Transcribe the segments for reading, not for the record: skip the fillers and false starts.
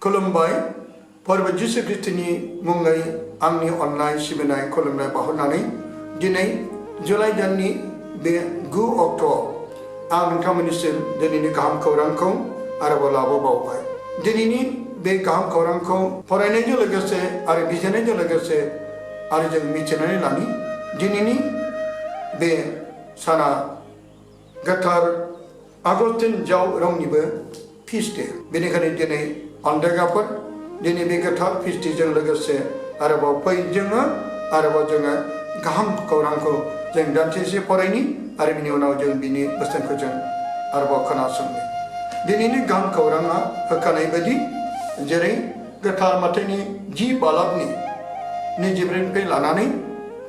खुलुमबाय फोरबो जिसु ख्रिस्टनि मुङै आंनि अननाय सिबिनाय खुलुमनाय बावहरनानै दिनै जुलाइ दाननि बे 9 अक्ट'आव आं नोंथांमोननिसिम दिनैनि गाहाम खौरांखौ आरोबाव लाबोबावबाय। दिनैनि बे गाहाम खौरांखौ फरायनायजों लोगोसे आरो बिजिरनायजों लोगोसे आरो जों मिथिनानै लानि दिनैनि बे साना गोथार आगस्टिन जाव रंनिबो फिस्ट डे। बेनिखायनो दिनै अनदायग्राफोर दिनै बे गोथार फिस्टजों लोगोसे आरोबाव जोङो गाहाम खौरांखौ जों दान्दिसे फरायनि आरो बिनि उनाव जों बिनि बोसोनखौ जों आरोबाव खोनासंनि। दिनैनि गाहाम खौराङा होखानाय बायदि जेरै गोथार माथाइनि 10 बालाबनि 24निफ्राय लानानै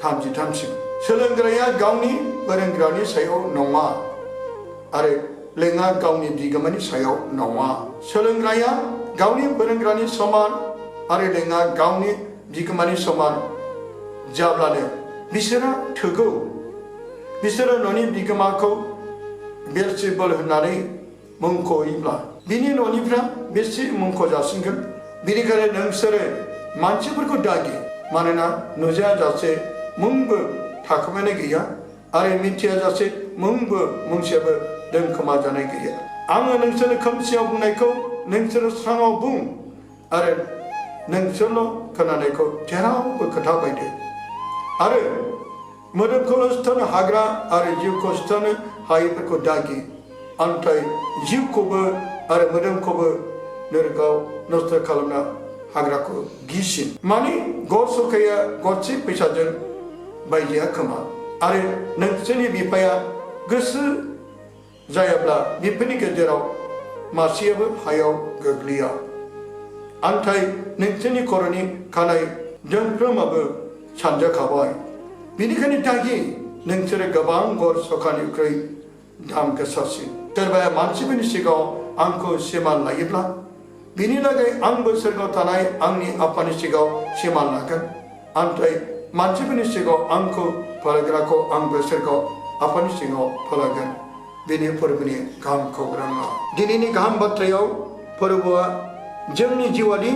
33सिम सोलोंग्राया गावनि फोरोंग्रानि सायाव नङा आरो लेङा गावनि बिगोमानि सायाव नङा। सोलोंग्राया गावनि फोरोंग्रानि समान आरो लेङा गावनि बिगोमानि समान जाब्लानो बिसोरो थोगौ। बिसोरो न'नि बिगोमाखौ बेलसेबुल होननानै मुंख'योब्ला बिनि न'निफ्रा बेसे मुंख' जासिनगोन। बेनिखायनो नोंसोरो मानसिफोरखौ दागि, मानोना नुजायाजासे मुंबो थाखोमानाय गैया आरो मिथियाजासे मुंबो मुंसेबो दोनखोमा जानाय गैया। आङो नोंसोरनो खोमसियाव बुंनायखौ नोंसोरो स्राङाव बुं आरो नोंसोरल' खोनानायखौ जेरावबो खोथाबायदो आरो मोदोमखौल' सुथानो हाग्रा आरो जिउखौ सुथानो हायैफोरखौ दागि, आन्थाय जिउखौबो आरो मोदोमखौबो नोरगाव नस्थ' खालामनो हाग्राखौ गिसिन। माने गर सरखाया गरसे फैसाजों बायजाया खोमा आरो नोंसोरनि बिफाया गोसो जायाब्ला बिफोरनि गेजेराव मासेयाबो हायाव गोग्लैया। आन्थाय नोंसोरनि खर'नि खानाय दोंफ्रोमाबो सानजाखाबाय। बेनिखायनो दागि, नोंसोरो गोबां गर सखानिख्रुइ दाम गोसासिन। सोरबाया मानसिफोरनि सिगाङाव आंखौ सिमान लायोब्ला बिनि लागै आंबो सोरगोआव थानाय आंनि आफानि सिगाङाव सिमान लागोन। आन्थाय मानसिफोरनि सिगाङाव आंखौ फोलाग्राखौ आंबो सोरगोआव आफानि सिगाङाव फोलागोन। बेनि फोरबोनि गाहाम खौराङा दिनैनि गाहाम बाथ्रायाव फोरबोआ जोंनि जिउआरि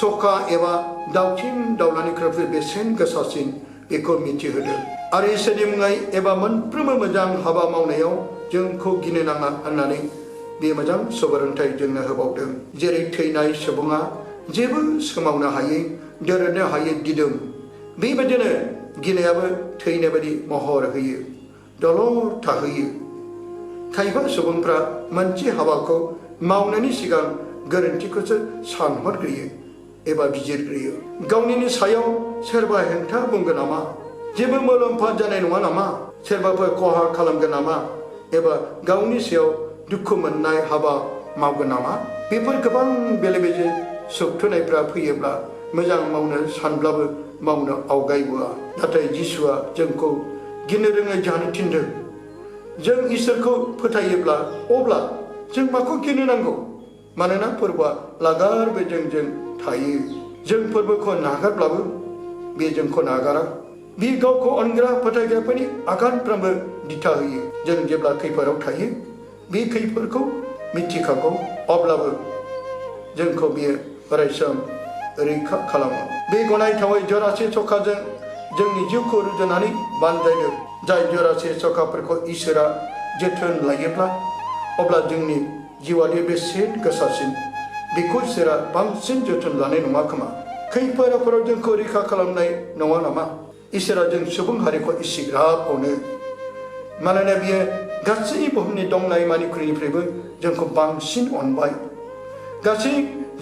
सखा एबा दाउसिन दाउलानिख्रुइ बेसेन गोसासिन बेखौ मिथिहोदों आरो इसोरनि मुङै एबा मोनफ्रोमबो मोजां हाबा मावनायाव जोंखौ गिनो नाङा होननानै बे मोजां सुबुरुन्थाय जोंनो होबावदों। जेरै थैनाय सुबुङा जेबो सोमावनो हायै, दोरोदनो हायै दिदोम, बेबायदिनो गिनायाबो थैनाय बायदि महर होयो, दलर थाहोयो। खायफा सुबुंफ्रा मोनसे हाबाखौ मावनायनि सिगां गोरोन्थिखौसो सानहरग्रोयो एबा बिजिरग्रोयो। गावनिनि सायाव सोरबा हेंथा बुंगोन नामा, जेबो मुलाम्फा जानाय नङा नामा, सोरबाफोर खहा खालामगोन नामा एबा गावनि सायाव दुखु मोननाय हाबा मावगोन नामा, बेफोर गोबां बेले बेजे सोबथुनायफ्रा फैयोब्ला मोजां मावनो सानब्लाबो मावनो आवगायबोआ। नाथाय जिसुआ जोंखौ गिनो रोङै जानो थिनदों। जों इसोरखौ फोथायोब्ला अब्ला जों माखौ गिनो नांगौ? मानोना फोरबोआ लागारबो जोंजों थायो। जों फोरबोखौ नागारब्लाबो बे जोंखौ नागारा। बे गावखौ अनग्रा फोथायग्राफोरनि आगानफ्रोमबो दिथा होयो। जों जेब्ला खैफोदाव थायो बे खैफोदखौ मिथिखागौ, अब्लाबो जोंखौ बियो अरायसम रैखा खालामो। बे गनायथावै जरासे सखाजों जोंनि जिउखौ रुजुनानै बानजायनो जाय जरासे सखाफोरखौ इसोरा जोथोन लायोब्ला अब्ला जोंनि जिउआरि बेसेन गोसासिन बेखौ इसोरा बांसिन जोथोन लानाय नङा खोमा। खैफोदफोराव जोंखौ रैखा खालामनाय नङा नामा? इसोरा जों सुबुं हारिखौ इसिग्राब अनो, मानोना बियो गासै बुहुमनि दंनाय मानिख्रुइनिफ्रायबो जोंखौ बांसिन अनबाय। गासै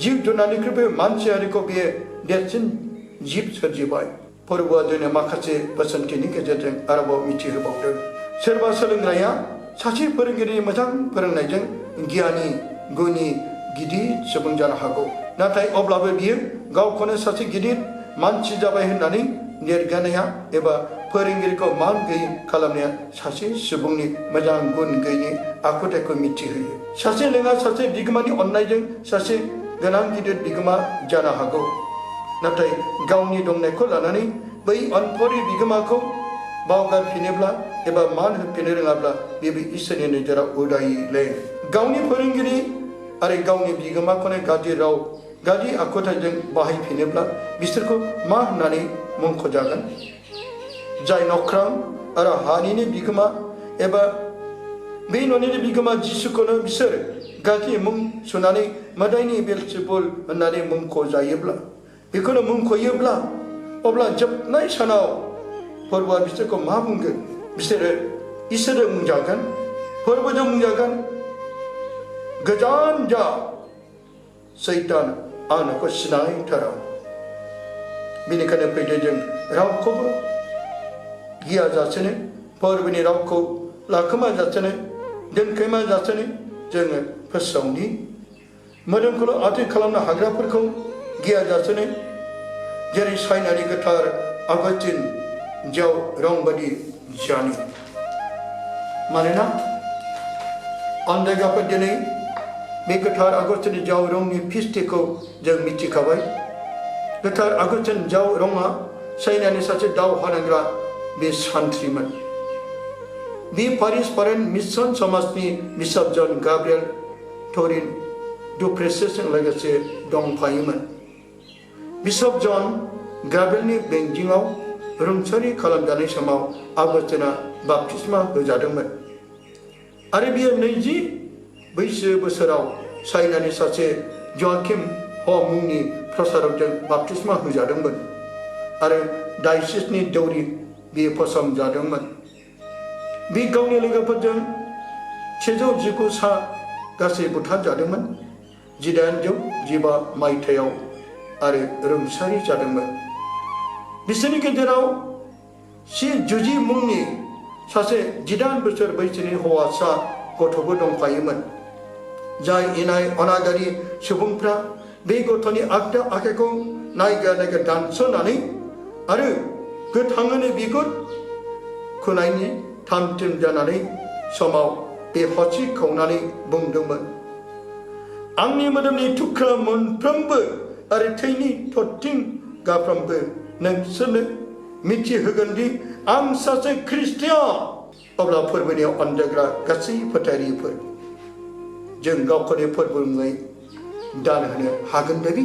जिब जुनारनिख्रुइबो मानसि हारिखौ बियो देरसिन जिब सोरजिबाय। फोरबोआ जोंनो माखासे बोसोनथिनि गेजेरजों आरोबाव मिथिहोबावदों। सोरबा सोलोंग्राया सासे फोरोंगिरिनि मोजां फोरोंनायजों गियानि गुनि गिदिर सुबुं जानो हागौ, नाथाय अब्लाबो बियो गावखौनो सासे गिदिर मानसि जाबाय होननानै नेरगानाया एबा फोरोंगिरिखौ मान गैयै खालामनाया सासे सुबुंनि मोजां गुन गैयि आखुथायखौ मिथिहोयो। सासे लेङा सासे बिगोमानि अननायजों सासे गोनां गिदिर बिगोमा जानो हागौ, नाथाय गावनि दंनायखौ लानानै बै अनफरि बिगोमाखौ बावगारफिनोब्ला एबा मान होफिननो रोङाब्ला बेबो इसोरनि नोजोराव उदायले। गावनि फोरोंगिरि आरो गावनि बिगोमाखौनो गाज्रि राव गाज्रि आखुथायजों बाहायफिनोब्ला बिसोरखौ मा होननानै मुंख'जागोन? जाय नख्रां आरो हानिनो बिगोमा एबा बे न'निनो बिगोमा जिसुखौनो बिसोर गाज्रि मुं सुनानै मोदायनि बेलजेबुल होननानै मुंख'जायोब्ला, बेखौनो मुंख'योब्ला, अब्ला जोबनाय सानाव फोरबोआ बिसोरखौ मा बुंगोन? बिसोरो इसोरजों बुंजागोन, फोरबोजों बुंजागोन, गोजान जा सैतान, आं नोंखौ सिनायथारा। बेनिखायनो फैदो जों रावखौबो गियाजासेनो, फोरबोनि रावखौ लाखोमा जासेनो, दोनखोमा जासेनो जोङो फोसावनि, मोदोमखौल' आथोन खालामनो हाग्राफोरखौ गियाजासेनो जेरै सायनानि गोथार आगस्तिन जाव रं बादि जानि। मानोना आन्दायगाफोर दिनै बे गोथार आगस्तिन जाव रंनि फिस्टिखौ जों मिथिखाबाय। गोथार आगस्तिन जाव रंआ सायनानि सासे दावहा नांग्रा बे सान्थ्रिमोन। बे पारिसपारेन मिशन समाजनि बिशप जन गाब्रिएल टरिन डुप्रेसेसजों लोगोसे दंफायोमोन। बिशप जन गाब्रिएलनि बेंजिङाव रुंसारि खालामजानाय समाव आगस्तिना बाप्तिस्मा होजादोंमोन आरो बियो 20 बैसो बोसोराव चाइनानि सासे ज'आकिम ह मुंनि प्रसारकजों बाप्तिस्मा होजादोंमोन आरो डायसिसनि दौरि बियो फसंजादोंमोन। बे गावनि लोगोफोरजों 119 सा गासै बुथारजादोंमोन 1815 मायथाइयाव आरो रुंसारि जादोंमोन। बिसोरनि गेजेराव सि जुजि मुंनि सासे 18 बोसोर बैसोनि हौवासा गथ'बो दंफायोमोन, जाय इनाय अनागारि सुबुंफ्रा बे गथ'नि आगदा आखाइखौ नायगा दानस'नानै आरो गोथाङैनो बिगुर खुनायनि थामथिम जानानै समाव बे हसि खावनानै बुंदोंमोन, आंनि मोदोमनि थुख्रा मोनफ्रोमबो आरो थैनि थरथिं गाफ्रोमबो नोंसोरनो मिथिहोगोन दि आं सासे ख्रिस्टियान। अब्ला फोरबोनियाव अनजाग्रा गासै फोथायरिफोर, जों गावखौनो फोरबो मुङै दान होनो हागोन बायदि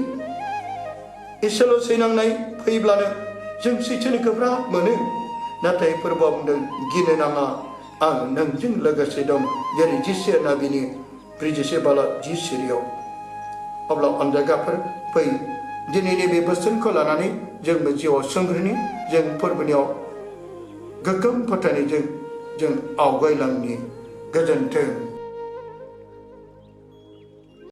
एसेल' सैनांनाय फैब्लानो जों सैथोनि गोब्राब मोनो। नाथाय फोरबोआ बुंदों, गिनो नाङा, आं नोंजों लोगोसे दं, जेरै जिसे नाबिनि 47 बाला 10 सिरियाव। अब्ला अनजाग्राफोर फै, दिनैनि बे बोसोनखौ लानानै जोंबो जिउआव सोंग्रोनि, जों फोरबोनियाव गोग्गोम फोथायनायजों जों आवगायलांनि। गोजोन्थों।